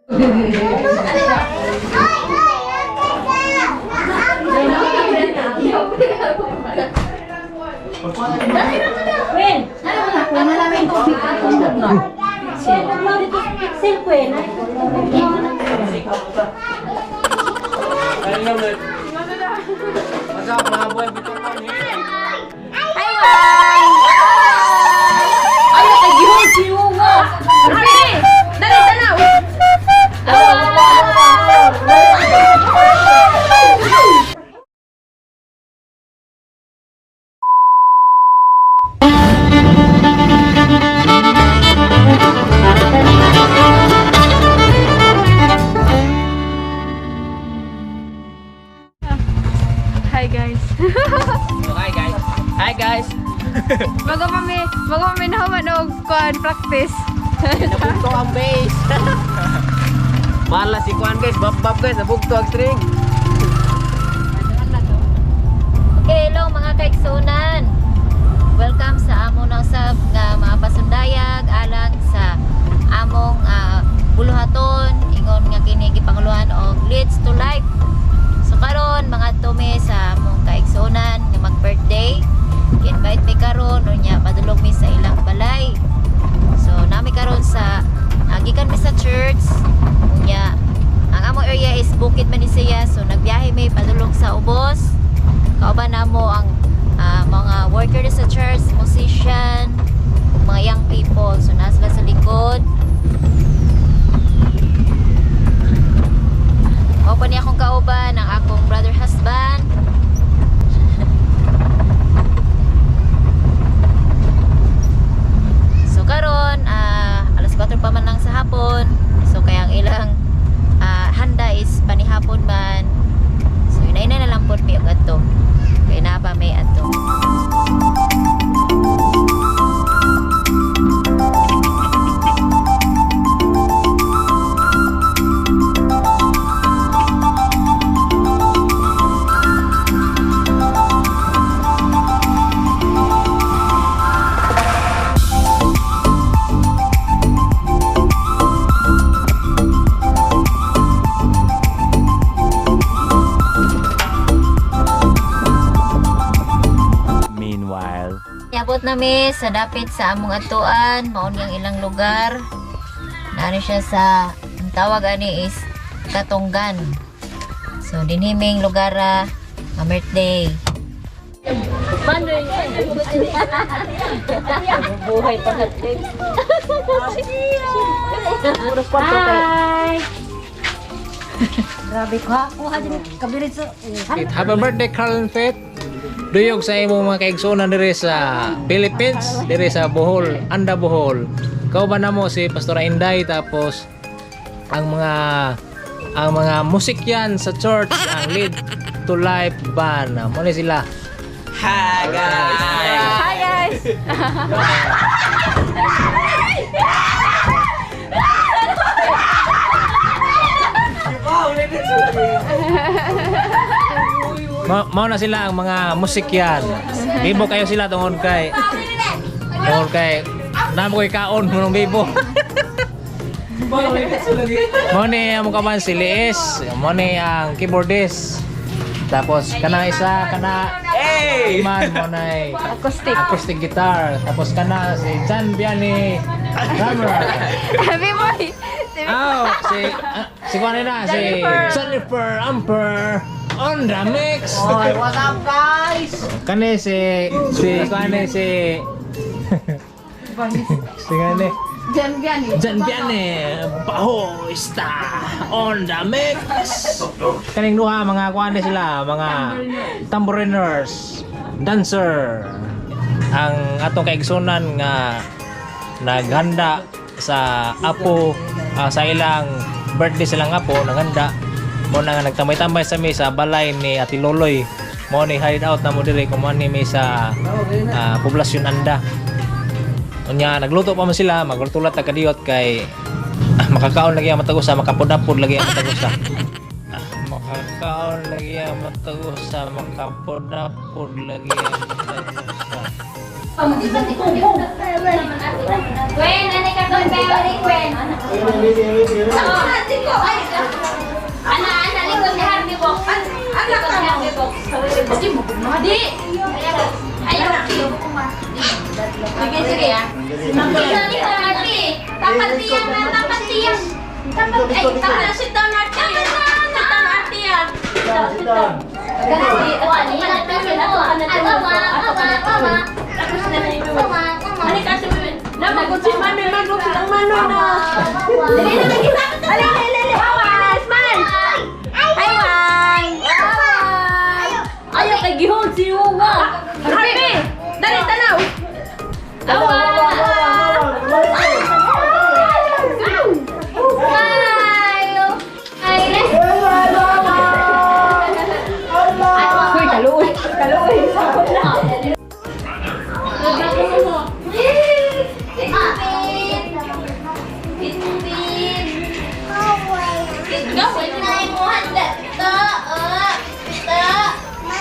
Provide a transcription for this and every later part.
Hi guys. Hi guys. Hi guys. Bago pa mi nahuman og kuan practice. Nabugto ang bass. Mala si Kuan guys, bab bab guys, nabugto ang string. Okay, hello mga kaiksunan. Welcome sa amo na usab nga mga pasundayag alang sa among buluhaton ingon nga kini gipanguluhan og Leads to Life. So karon mga tume sa among kaigsunan nga mag-birthday. Gi-invite mi karon unya padulong mi sa ilang balay. So nami karon sa gikan mi sa church. Unya ang among area is Bukid Manisiya. So nagbiyahe mi padulong sa Ubos. Kauban namo ang mga worker sa church, musician, ug mga young people. So naa sila sa likod. Mao pa ni akong kauban ang akong brother husband. So karon alas 4 pa man lang sa hapon. So kaya ang ilang handa is panihapon man. So inay na lang pod mi og adto. Kay naa pa may adto. Meanwhile. Niabot nami sa dapit sa among atuan, mao niyang ilang lugar. Naano siya sa ang tawag ani is Katunggan. So dinhiming lugar nga birthday. Buhay pa Hi! Grabe ko ha. Kuha din kabirit sa... Happy birthday, Carlin Faith. Duyog sa imong mga kaigsuonan diri sa Philippines, diri sa Bohol, Anda Bohol. Kauban namo si Pastora Inday, tapos ang mga musikyan sa church, ang Lead to Life Band. Mo ni sila. Hi guys. Hi guys. Mao na sila ang mga musikyan. Bibo kayo sila tungod kay namo koy kaon mo bibo. Mo ni ang kaman si Liis, mo ni ang keyboardist. Tapos kana isa kana Hey! man mo na Acoustic. acoustic guitar. Tapos kana si Jan Biani drummer. Happy boy. Oh, si kuan na si Jennifer. Jennifer Amper on the mix. Hoy, what's up guys? Kani si kuan ni si si kani Jan Biani. Jan Biani Bahoista on the mix. Kaning duha mga kuan ni sila, mga tambouriners, dancer. Ang atong kaigsunan nga naghanda sa apo sa ilang birthday silang apo naghanda mo na nga nagtambay-tambay sa mi sa balay ni Ate Loloy mo ni hide out na mo diri kung ni mi sa poblasyon Anda. Unya nagluto pa man sila, maglutulat ta kadiyot kay makakaon lagi ang matag usa, makapudapod lagi ang matag usa. Makakaon lagi ang matag usa, makapudapod lagi ang matag usa. Gwen, ano ka kung memory, Gwen? Ana, ana, likod ni Harvey Box. Likod ni Harvey Box. Di! Ayaw. Sige, sige. Sige, Harvey. Tapat tiyang na, tapat tiyang. Tapat, ay, tapat. Sit down, Artie. Tapat na, sit down, Artie, ah. Sit down. Kasi, ato ka na tuloy, ato ka na tuloy, ato ka na tuloy. Tapos na na yung Halika, ate, mami. Na, magod si mami, magod ang mano na. Dali na, magisa. Dali, dali, dali. Smile. Hi, Wang. Ayaw kay gihon si Uwa. Harvey, dali tanaw. Awa. Smile. Ay. Uy, kaluoy. Kaluoy. Sakot na.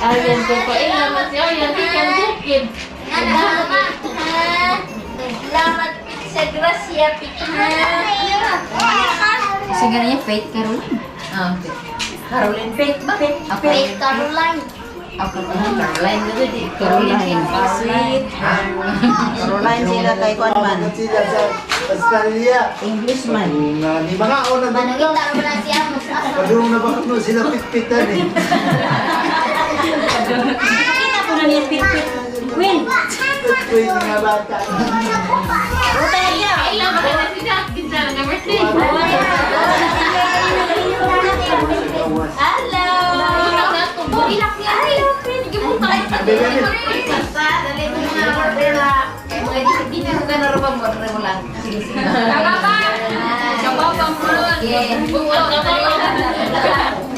Ayan ko po. Eh, naman siya. Ayan, ikan bukid. Salamat sa grasya, Pikha. Kasi ganun niya, Faith Caroline. Ah, okay. Caroline Faith ba? Faith Caroline. Ako Caroline na di. Caroline. Sweet. Caroline sila kay kuan man. Sila sa Australia. Englishman. Nga ni mga una na. Manangita naman na siya mo sa Padung na ba kuno sila pitpitan eh. Kita ko na niya pit-pit. Queen. Pitpit mga bata. Ay, lang, baka na siya. Kinsa na birthday. Hello! Ilak niya. Ay, Basta, dali mo mga order na. Hindi ko ka naroon mo, lang. Sige, sige.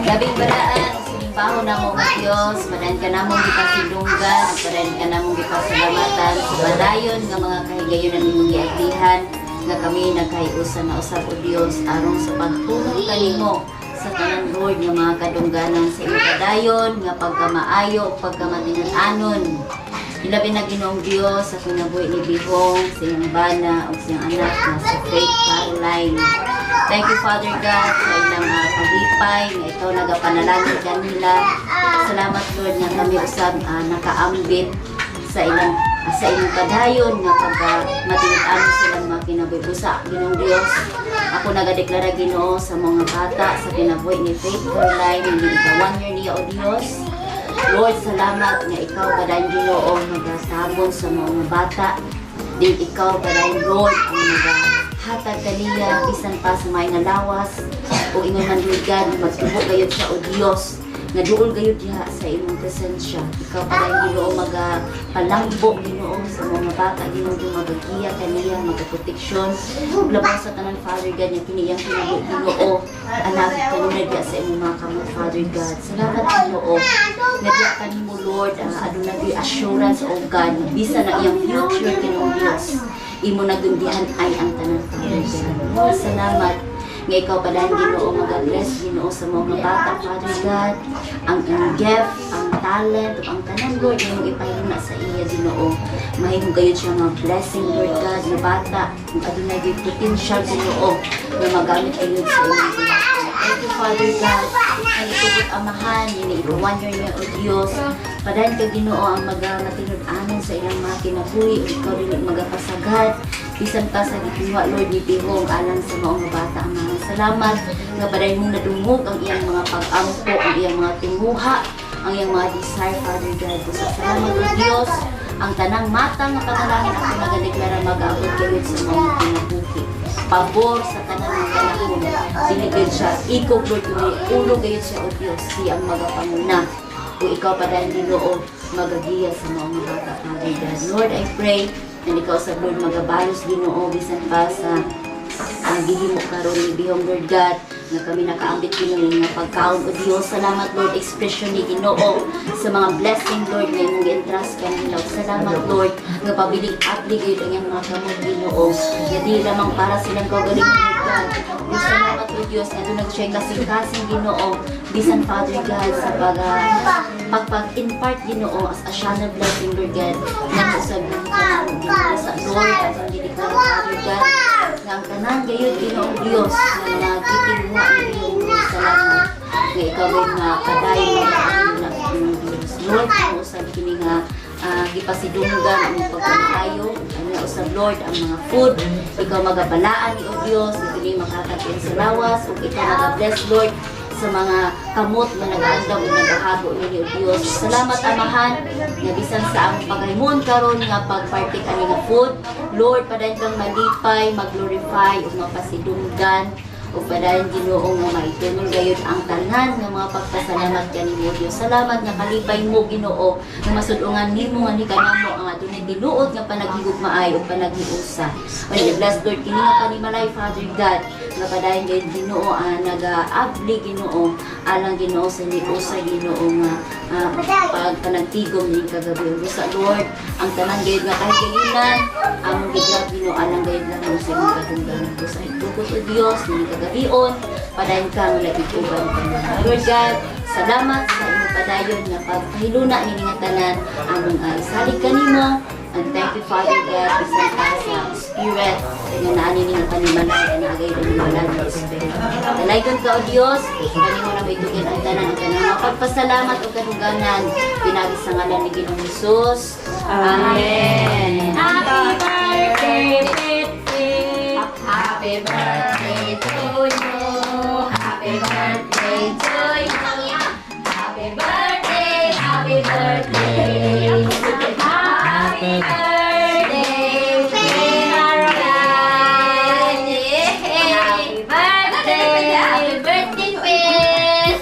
Labing balaan, sinimbaho na mo nga Diyos, madayon ka namong gipasilunggan, ug padayon ka namong gipasalamatan sa padayon nga mga kahigayon na nimong giaglihan, nga kami nagkahiusan na usab o Diyos, aron sa pagtulong kanimo sa tanan, Lord, nga mga kadungganan sa iyong padayon, nga pagkamaayo ug pagkamatinad-anon. Ilabi na, Ginoong Diyos, sa kinabuhi ni Bihong, sa iyong bana, ug sa iyong anak na si Faith Caroline. Thank you, Father God, sa ilang paglipay nga ikaw nagapanalangin kanila. Salamat, Lord, nga kami usab nakaambit sa ilang padayon nga pagka matinud-anon silang mga kinabuhi. Busa, Ginoong Diyos, ako nagadeklara, Ginoo, sa mga bata sa kinabuhi ni Faith Caroline, hindi ika 1 year niya, O Diyos. Lord, salamat nga ikaw padayon, Ginoo, magasabon sa mga bata. Din ikaw padayon, Lord, ang nagahatag kaniya bisan pa sa may nga lawas o ingon man, Lord God, magtubo gayud siya, O Dios, nga duol gayud diha sa imong presensya. Ikaw padayon, Ginoo, magapalambo, Ginoo, sa mga bata, Ginoo, magagiya kaniya, magaproteksyon. Ug labaw sa tanan, Father God, nga kini iyang kinabuhi, Ginoo, anak kanunay diha sa imong mga kamot, Father God. Salamat, Ginoo, nga diha kanimo, Lord, aduna gyud assurance, O God, bisan ang iyang future, Ginoong Dios, imo nagundihan ay ang tanan, Father God. Lord, salamat nga ikaw padayon, Ginoo, maga-bless, Ginoo, sa mga bata, Father God, ang iyang gift, ang talent ug ang tanan, Lord, imong ipahimna sa iya, Ginoo. Mahimo gayud siya nga blessing, Lord God, nga bata ug adunay gyud potential, Ginoo, nga magamit gayud sa imong buhat. Thank you, Father God. Ang itugot amahan, ini ito 1 year niya, O Diyos. Padayon ka, Ginoo, ang maga matinud-anon sa ilang mga kinabuhi, ug ikaw dili magapasagat. Bisan pa sa gikuha, Lord, ni Bihong, alang sa maong nga bata, Amahan. Salamat nga padayon mong nadungog ang iyang mga pag-ampo, ang iyang mga tinguha, ang iyang mga desire, Father God. Busa salamat, O Diyos. Ang tanang mata nga panalangin ako nagadeklara mag-aabot gayud sa mga kinabuhi. Pabor sa tanan ng panahon. Dili gayud siya ikog, Lord, kundi ulo gayud siya, O Diyos, siya ang magapanguna. O ikaw pa dahil, Ginoo, magagiya sa mga bata, Father God. Lord, I pray na ikaw sa Lord magabalos, Ginoo, bisan pa sa ang gihimo karon ni Bihong, Lord God. Nga kami nakaambit, Ginoo, nga pagkaon o Dios. Salamat, Lord, expression ni Ginoo sa mga blessing, Lord, nga imong gi-entrust kanila. Salamat, Lord, nga pabiling abli gayud ang iyang mga kamot, Ginoo. Nga di lamang para silang kagaling, God. Ug salamat o Dios nga doon siya kasing-kasing, Ginoo, bisan, Father God, sa pag pagpag-impart, Ginoo, as a channel blessing, Lord God, nga sa Ginoo sa Lord at ang gidikara, Father God, nga ang tanan gayud, Ginoong Dios, nga mga gitinguha ni Ginoong Dios. Salamat nga ikaw gayud nga padayon nga na, Ginoong Dios. Lord, kung usab kini nga gipasidunggan ang pagkamaayo ang usab, Lord, ang mga food, ikaw magabalaan ni o Dios nga kini makatagin sa lawas ug ikaw maga-bless, Lord, sa mga kamot nga nag-aandam ug nagahago ninyo, Dios. Salamat, Amahan, nga bisan sa among pagahimon karon nga pagpartik ani nga food, Lord, padayon kang malipay, mag-glorify ug mapasidunggan ug padayon, Ginoo, nga maitunol gayud ang tanan nga mga pagpasalamat kanimo, Dios. Salamat nga kalipay mo, Ginoo, nga masud-ungan nimo nga ni kanamo ang adunay tinuod nga panaghigugmaay ug panaghiusa. Well, bless, Lord, kini nga panimalay, Father God, nga padayon gayud, Ginoo, nagaabli, Ginoo, alang, Ginoo, sa liusa, Ginoo, nga pagpanagtigom ning kagabi. Ug sa Lord, ang tanan gayud nga kahigayunan among gigrab, Ginoo, alang gayud lang sa imong kadungganan ko sa itukod o Dios ning kagabion, padayon kang lagig uban kanimo. Lord God, salamat sa imong padayon nga pagpahiluna nini nga tanan among isalig kanimo. And thank you, Father God, bisan pa sa Spirit nga naa nini nga panimalay ang naagay ang banal nga Espiritu. Dalaygon ka, O Dios, kanimo na maitugin ang tanan mga pagpasalamat ug kaduganan pinaagi sa ngalan ni Ginoong Hesus. Amen. Happy birthday, Pit Pit. Happy birthday to you. Happy birthday to you. Happy birthday, happy birthday. Happy birthday, Caroline. Happy birthday! Happy birthday, Pet!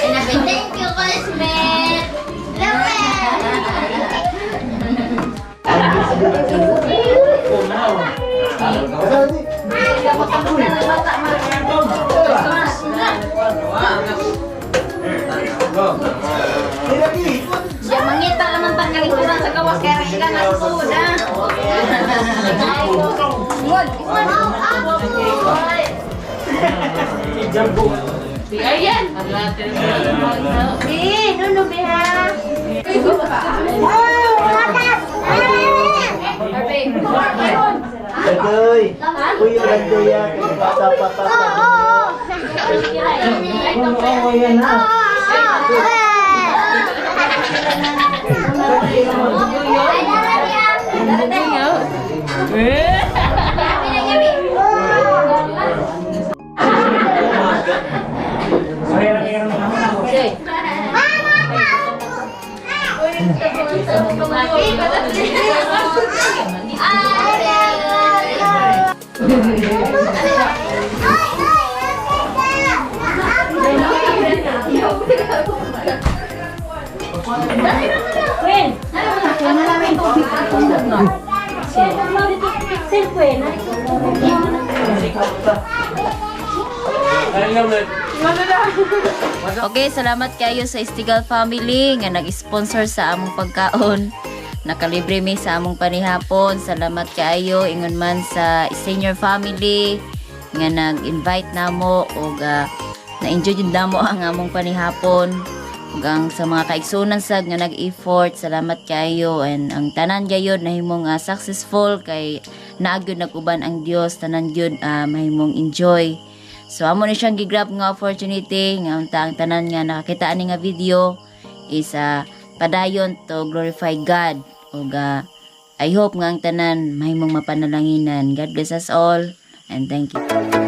And happy thank you, classmate! Diyan mangita naman pagkalikuran sa gawas kaya ilan ang food ah. Ngod. Ayan. Eh, no, no, beha. Agoy! Uy, agoy ya. Bata pa pa pa. Oo, yan na. Queen! Pixel, Queen. Okay, salamat kayo sa Istigal family nga nag-sponsor sa among pagkaon. Nakalibre mi sa among panihapon. Salamat kaayo ingon man sa senior family nga nag-invite namo og na-enjoy jud namo ang among panihapon. Ug ang sa mga kaigsunan sad nga nag-effort, salamat kaayo and ang tanan gayud nahimong successful kay naa gyud nag-uban ang Dios, tanan gyud mahimong enjoy. So amo ni siyang gigrab nga opportunity nga unta ang tanan nga nakakita ani nga video is padayon to glorify God ug I hope nga ang tanan mahimong mapanalanginan. God bless us all and thank you.